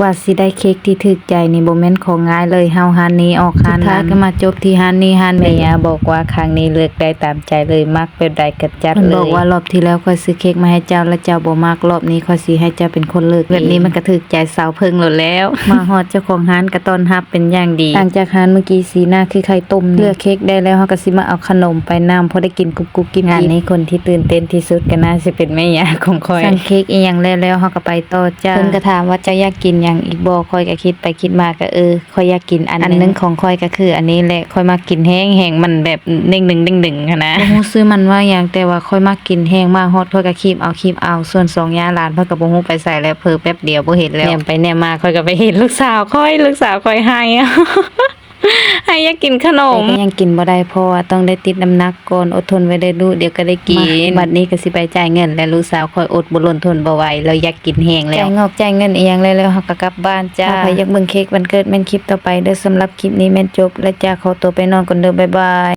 ກວ່າຊິໄດ້ເຄັກທີ່ຖືກໃຈນີ້ບໍ່ແມ່ນຂອງງ່າຍເລີຍ. ເຮົາຮ້ານນີ້ອອກຮ້ານນັ້ນ ສຸດທ້າຍກໍມາຈົບທີ່ຮ້ານນີ້ຮ້ານແມ່. ແມ່ຍາບອກວ່າຄັ້ງນີ້ເລືອກໄດ້ຕາມໃຈເລີຍ ມັກແບບໃດກໍຈັດເລີຍ. ເພິ່ນບອກວ່າລອບທີ່ແລ້ວຂ້ອຍຊື້ເຄັກມາໃຫ້ເຈົ້າ ແລ້ວເຈົ້າບໍ່ມັກ, ລອບນີ້ຂ້ອຍຊິໃຫ້ເຈົ້າເປັນຄົນເລືອກເອງ. ແບບນີ້ມັນກໍຖືກໃຈສາວເພິ່ງໂລດແລ້ວ. ມາຮອດເຈົ້າຂອງຮ້ານກໍຕ້ອນຮັບເປັນຢ່າງດີ. ຫຼັງຈາກຮ້ານເມື່ອກີ້ ສີໜ້າຄືໄຂ່ຕົ້ມ. ເລືອກເຄັກໄດ້ແລ້ວ ເຮົາກໍຊິມາເອົາຂະໜົມໄປນຳ ພໍໄດ້ກິນກຸບໆກິບໆ. ງານນີ້ຄົນທີ່ຕື່ນເຕັ້ນທີ່ສຸດກໍໜ້າຊິເປັນແມ່ຍາຂອງຂ້ອຍ. ສັ່ງເຄັກອີ່ຫຍັງແລ້ວໆ ເຮົາກໍໄປຕໍ່. ເຈົ້າ ເພິ່ນກໍຖາມວ່າເຈົ້າຢາກກິນຫຍັງອີກບໍ່? ຂ້ອຍກໍຄິດໄປຄິດມາກໍ ເອີ ຂ້ອຍຢາກກິນອັນໜຶ່ງ ອັນໜຶ່ງຂອງຂ້ອຍກໍຄືອັນນີ້ແຫຼະ. ຂ້ອຍມັກກິນແຮງໆ ມັນແບບເດ້ງໆໆຫັ້ນນະ. ບໍ່ຮູ້ຊື່ມັນວ່າຫຍັງ ແຕ່ວ່າຂ້ອຍມັກກິນແຮງ. ມາຮອດຂ້ອຍກໍຄີບເອົາຄີບເອົາ. ສ່ວນສອງຍ່າຫຼານ ຂ້ອຍກໍບໍ່ຮູ້ໄປໃສແລ້ວ ເຜີແປັບດຽວບໍ່ເຫັນແລ້ວ. ແນມໄປແນມມາ ຂ້ອຍກໍໄປເຫັນລູກສາວຂ້ອຍ ລູກສາວຂ້ອຍໄຫ້ ໃຫ້ຢາກກິນຂະໜົມ ແຕ່ກໍຍັງກິນບໍ່ໄດ້ ເພາະວ່າຕ້ອງໄດ້ຕິດນ້ຳໜັກກ່ອນ. ອົດທົນໄວ້ເດີ້ລູກ ດຽວກໍໄດ້ກິນ. ມາ ບັດນີ້ກໍຊິໄປຈ່າຍເງິນແລ້ວ. ລູກສາວຂ້ອຍອົດບໍ່ລົ້ນທົນບໍ່ໄຫວ ລາວຢາກກິນແຮງແລ້ວ. ຈ່າຍງອກຈ່າຍເງິນອີ່ຫຍັງແລ້ວ ແລ້ວເຮົາກໍກັບບ້ານຈ້າ. ຖ້າໃຜຢາກເບິ່ງເຄັກວັນເກີດແມ່ນຄລິບຕໍ່ໄປເດີ້. ສຳລັບຄລິບນີ້ແມ່ນຈົບແລ້ວຈ້າ. ຂໍຕົວໄປນອນກ່ອນເດີ້. ບາຍບາຍ.